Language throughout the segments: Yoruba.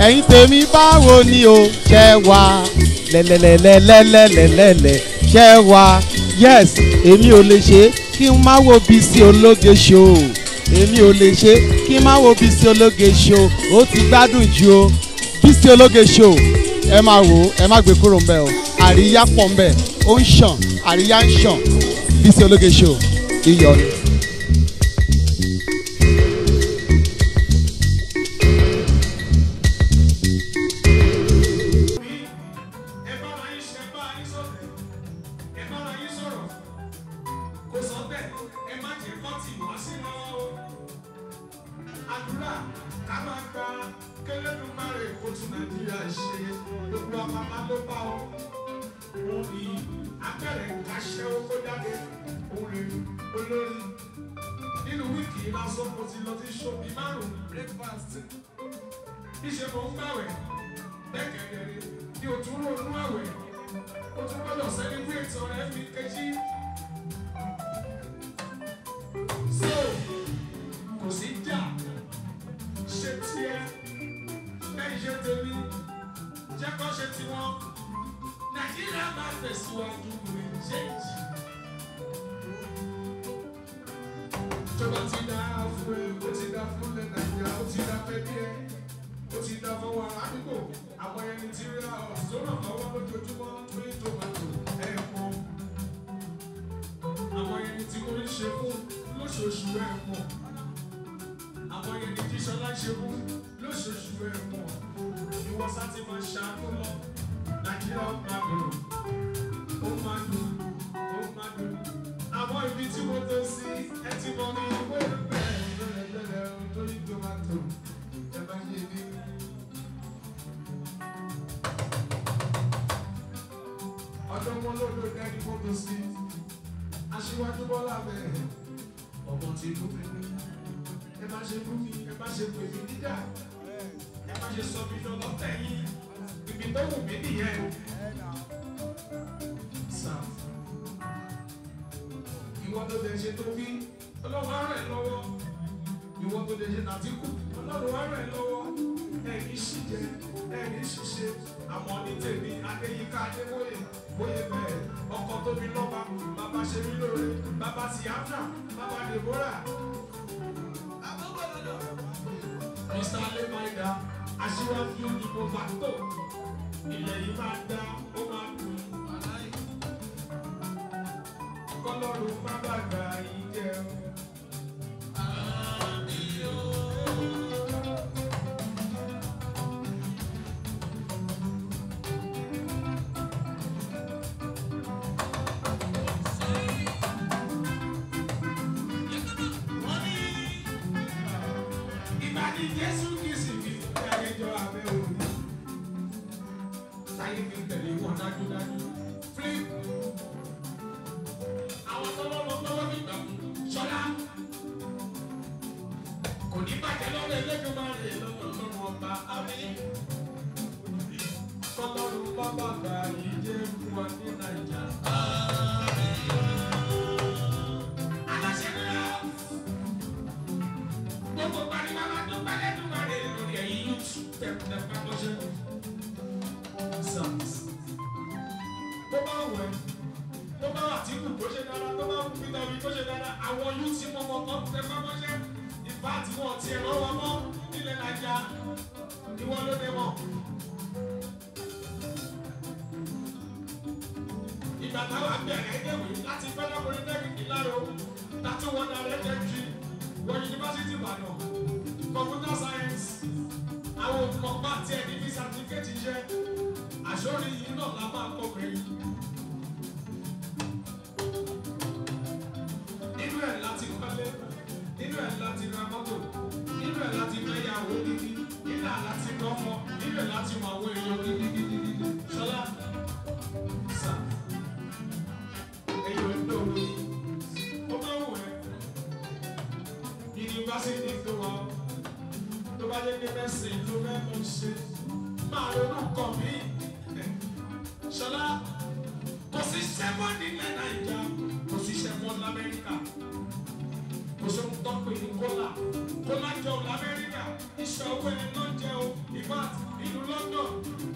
Ẹ̀yin tèmi báwo ni o ṣe wà lẹ́lẹ́lẹ́lẹ́lẹ́lẹ́lẹ́ ṣe wà. Yes, èmi ò lè ṣe kí n má wo Bísí Ológe show. Èmi ò lè ṣe kí n má wo Bísí Ológe show. Ó ti gbádùn jù o. Bísí Ológe show, ẹ máa wò ó, ẹ má gbé kúrò ńbẹ̀ o. Àríyá pọ̀ ńbẹ̀, ó ń ṣàn, àríyá ń ṣàn. Bísí Ológe show, iyọ̀ ni.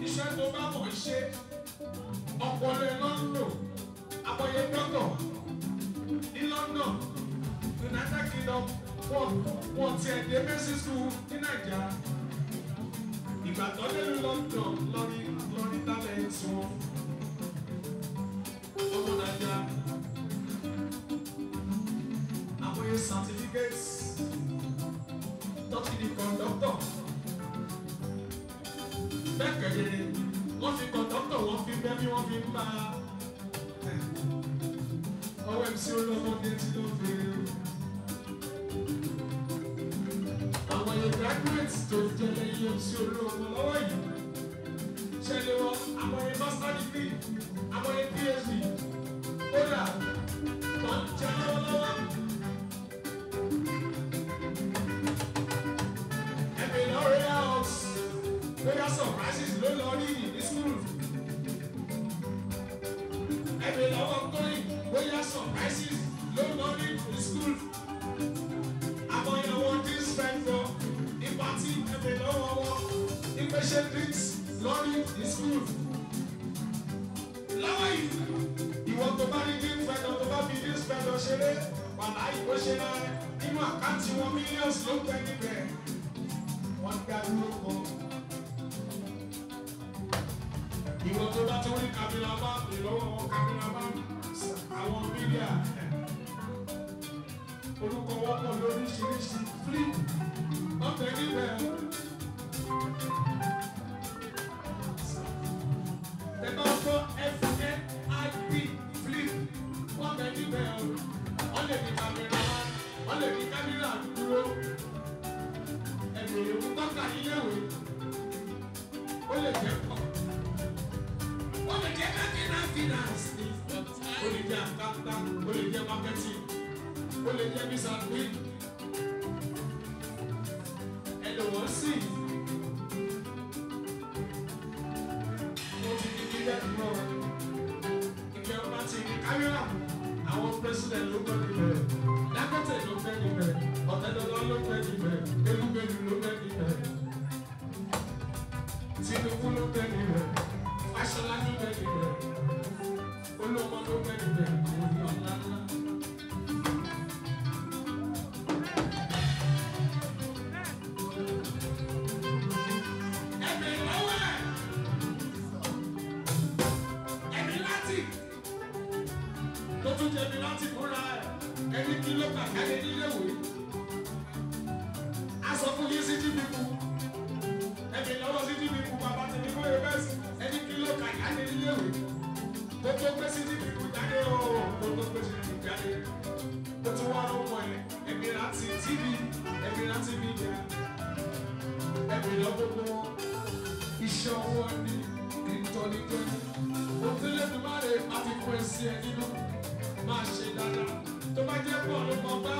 Iṣẹ́ tó bá mọ̀ ṣe ọpọlọ ẹ ló ń lò. Àmọye dọ́tọ̀ ní London, United Kingdom, wọ́n ti ẹ̀ dé basic school ní Nàìjíríà. Ìgbà tó dé London lórí talent wọn. Ọmọ Nàìjíríà, àmọye certificates tó ti di conductor. Bẹ́ẹ̀ kẹ́lẹ́ wọ́n fi conductor, wọ́n fi bẹ́ẹ̀ bí wọ́n fi ń bá ọwọ́ MC Olúọmọdé tí ló fi àwọn yẹn graduates tó jẹ́ lẹ́yìn MC Olúọmọ lọ́wọ́ yìí ṣẹlẹ̀ wọn. Àwọn yẹn master degree, àwọn yẹn PhD kódà tó ń jẹ́ lọ́wọ́lọ́wọ́. Ẹ̀mí lọ́rẹ́ house bóyá surprises ló lọ rí ní school. Ẹ̀mí lọ́wọ́ tóyìn bóyá surprises ló lọ rí ní school. Àwọn ìyàwó drinks vendor ní party, ẹ̀mí lọ́wọ́ wọn ìpèsè drinks lọ rí ní school. Lọ́wọ́ yìí, ìwọ tó bá rí drinks vendor, tó bá fi drinks vendor ṣeré, wàhálà ìwọ ṣe náà nínú account wọn, millions ló ń pẹ́ níbẹ̀. Wọ́n gbá dúró kan. Ìwọ tó bá tó rí cameraman lọ́wọ́ wọn, cameraman àwọn media, orúkọ wọn pọ̀ lóríṣiríṣi, flip wọ́n tẹ̀ níbẹ̀. Ẹ bá gbọ́ FNIP, flip, wọ́n tẹ̀ níbẹ̀. Wọ́n lè ní cameraman, wọ́n lè ní kámẹ́rà dúró. Ẹ̀bùrẹ̀ òun tọ́ka níléèwé, ó lè jẹ́ pọ̀, ó lè jẹ́ banking finance, ó lè jẹ́ accountant, ó lè jẹ́ marketing, ó lè jẹ́ business admin. Ẹ lò wọ́n sí. Mo ti di kíkẹ́ lọ ìgbẹ́ ọba ti ní kámẹ́rà. Àwọn president ló gbọ́ níbẹ̀, Dangote ló gbẹ́ níbẹ̀, Ọ̀tẹ́dọ́lá ló gbẹ́ níbẹ̀, Elúgbẹ́lú ló gbẹ́ níbẹ̀, Tinubu ló gbẹ́ níbẹ̀, Fáṣọlá ló gbẹ́ níbẹ̀, Olúọmọ ló gbẹ́ níbẹ̀, àwọn ní ọ̀la ńlá. Ẹ̀mí lọ́wọ́ ẹ̀, ẹ̀mí láti tó tún jẹ̀bi láti fúnra ẹ̀, ẹni kí ló kà jáde níléèwé. A sọ fún yín sí jíbìkú, ẹ̀mí lọ́wọ́ sí jíbìkú bàbá tèmi bóyá bẹ́ẹ̀ sí, ẹni kí ló kà jáde níléèwé. Kó tó gbé sí jíbìkú jáde o, kó tó gbé sí jíbìkú jáde. Ó tún wá lọ́mọ ẹ̀, ẹ̀mí láti TV, ẹ̀mí láti media, ẹ̀mí lọ gbogbo wọn. Iṣẹ́ ọwọ́ ni ìtọ́ni jẹ́. Òtẹ́lẹ̀dùmarè àti fún ẹsẹ̀ ẹ nínú. Máa ṣe dáadáa. Tó bá jẹ́ pọ̀ ló mọ bá,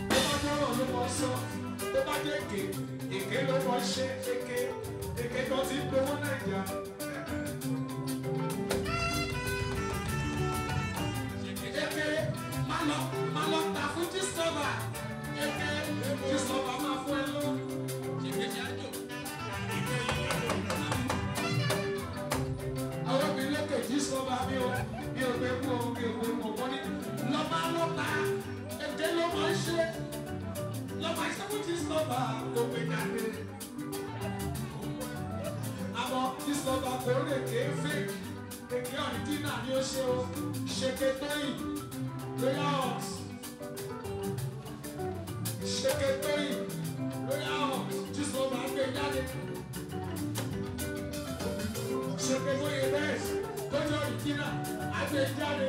tó bá jọ́rọ̀ ló mọ sọ, tó bá jẹ́ èké, èké ló mọ ṣe, èké, èké tó ti gbowó Nàìjíríà. Èké má lọ tà fún Gistlover. Èké Gistlover máa fún ẹ lọ. Àwọn obìnrin lókè Gistlover mi ò gbé mú o, mi ò gbé mú o, wọ́n ní lọ́ba lọ́ta, èké ló máa ń ṣe, lọ́ba ṣe fún Gistlover kò gbé jáde. Àmọ́ Gistlover kò lè ké fake, èké original ni ó ṣe o, ṣèké tóyìn, royal house. Ṣèké tóyìn, royal house, Gistlover gbé jáde. Ṣèké bóyá bẹ́ẹ̀ tó jẹ́ original, á gbé jáde.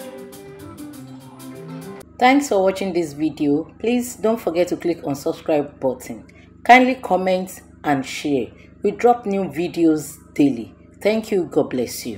Thanks for watching this video. Please don't forget to click on subscribe button. Kindly comment and share. We drop new videos daily. Thank you. God bless you.